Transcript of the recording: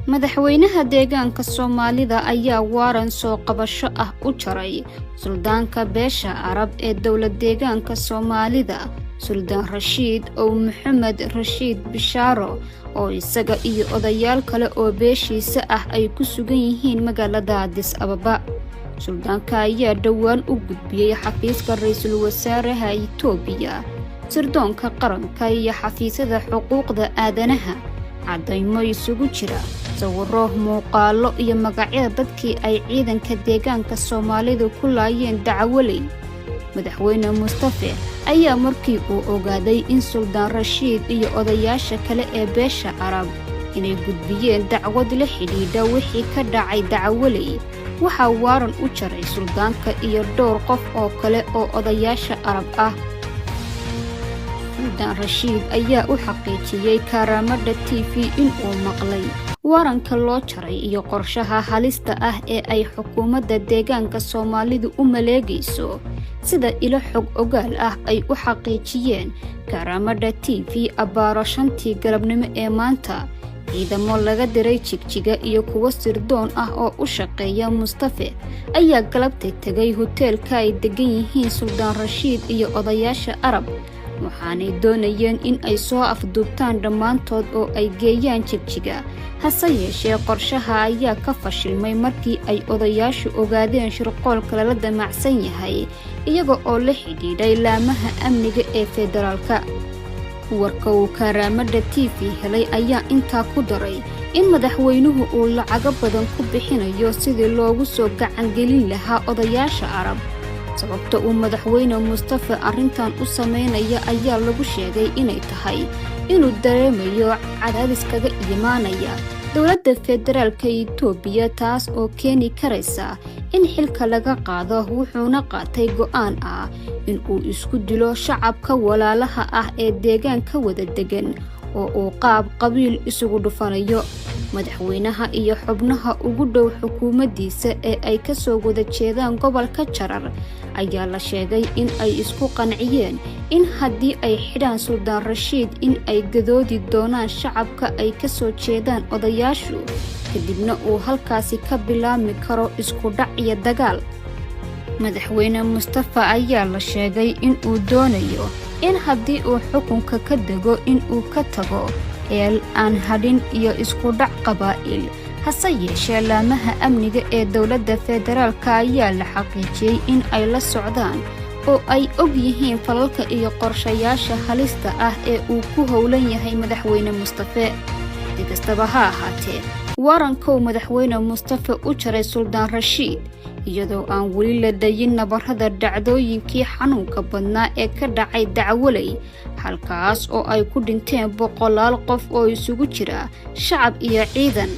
Madaxweynaha deegaanka Soomaalida ayaa waaran soo qabasho ah u jaray suldaanka beesha Arab ee dowlad deegaanka Soomaalida, Suldaan Rashiid Ow Maxamed Rashiid Bishaaro, oo isaga iyo odayaal kale oo beeshiisa ah ay ku sugan yihiin magaalada Addis Ababa. Suldaanka ayaa dhowaan u gudbiyey xafiiska ra-iisul wasaaraha Itoobiya, sirdoonka qaranka iyo xafiisyada xuquuqda aadanaha caddaymo isugu jira sawiro, muuqaallo iyo magacyada dadkii ay ciidanka deegaanka Soomaalidu ku laayeen Dacwaley. Madaxweyne Mustafe ayaa markii uu ogaaday in Suldaan Rashiid iyo odayaasha kale ee beesha Arab inay gudbiyeen dacwad la xidhiidha wixii ka dhacay Dacwaley, waxaa waaran u jaray suldaanka iyo dhowr qof oo kale oo odayaasha Arab ah. Suldaan Rashiid ayaa u xaqiijiyey Kaaraamadha TV inuu maqlay waranka loo jaray iyo qorshaha halista ah ee ay xukuumadda deegaanka Soomaalidu u maleegayso. Sida ilo xog ogaal ah ay u xaqiijiyeen Kaaraamadha TV, abbaaro 5tii galabnimo ee maanta, ciidamo laga diray Jigjiga iyo kuwo sirdoon ah oo u shaqeeya Mustafe ayaa galabtay tegay hoteelka ay degan yihiin Suldaan Rashiid iyo odayaasha Arab, waxaanay doonayeen in ay soo afduubtaan dhammaantood oo ay geeyaan Jigjiga. Hase yeeshee, qorshaha ayaa ka fashilmay markii ay odayaashu ogaadeen shirqoolka lala damacsan yahay, iyaga oo la xidhiidhay laamaha amniga ee federaalka. Warka uu Kaaraamadha TV helay ayaa intaa ku daray in madaxweynuhu uu lacago badan ku bixinayo sidii loogu soo gacangelin lahaa odayaasha Arab. Sababta uu madaxweyne Mustafe arrintan u sameynaya ayaa lagu sheegay inay tahay inuu dareemayo cadaadis kaga imaanaya dowladda federaalka Itoobiya, taas oo keeni karaysa in xilka laga qaado, wuxuuna qaatay go'aan ah in uu isku dilo shacabka walaalaha ah ee deegaanka wada degan oo uu qaab qabiil isugu dhufanayo. Madaxweynaha iyo xubnaha ugu dhow xukuumaddiisa ee ay ka soo wada jeedaan gobolka Jarar ayaa la sheegay in ay isku qanciyeen in haddii ay xidhaan Suldaan Rashiid in ay gadoodi doonaan shacabka ay ka soo jeedaan odayaashu, kadibna uu halkaasi ka bilaabmi karo isku dhac iyo dagaal. Madaxweyne Mustafa ayaa la sheegay in uu doonayo in haddii uu xukunka ka dego in uu ka tago eel aan hadhin iyo isku dhac qabaa'il. Hase yeeshee, laamaha amniga ee dowladda federaalka ayaa la xaqiijiyey in ay la socdaan oo ay og yihiin falalka iyo qorshayaasha halista ah ee uu ku howlan yahay madaxweyne Mustafe. Si kastaba ha ahaatee, warankow madaxweyne Mustafe u jaray Suldaan Rashiid, iyadoo aan weli la dayin nabarrada dhacdooyinkii xanuunka badnaa ee ka dhacay Dacwaley, halkaas oo ay ku dhinteen boqolaal qof oo isugu jira shacab iyo ciidan.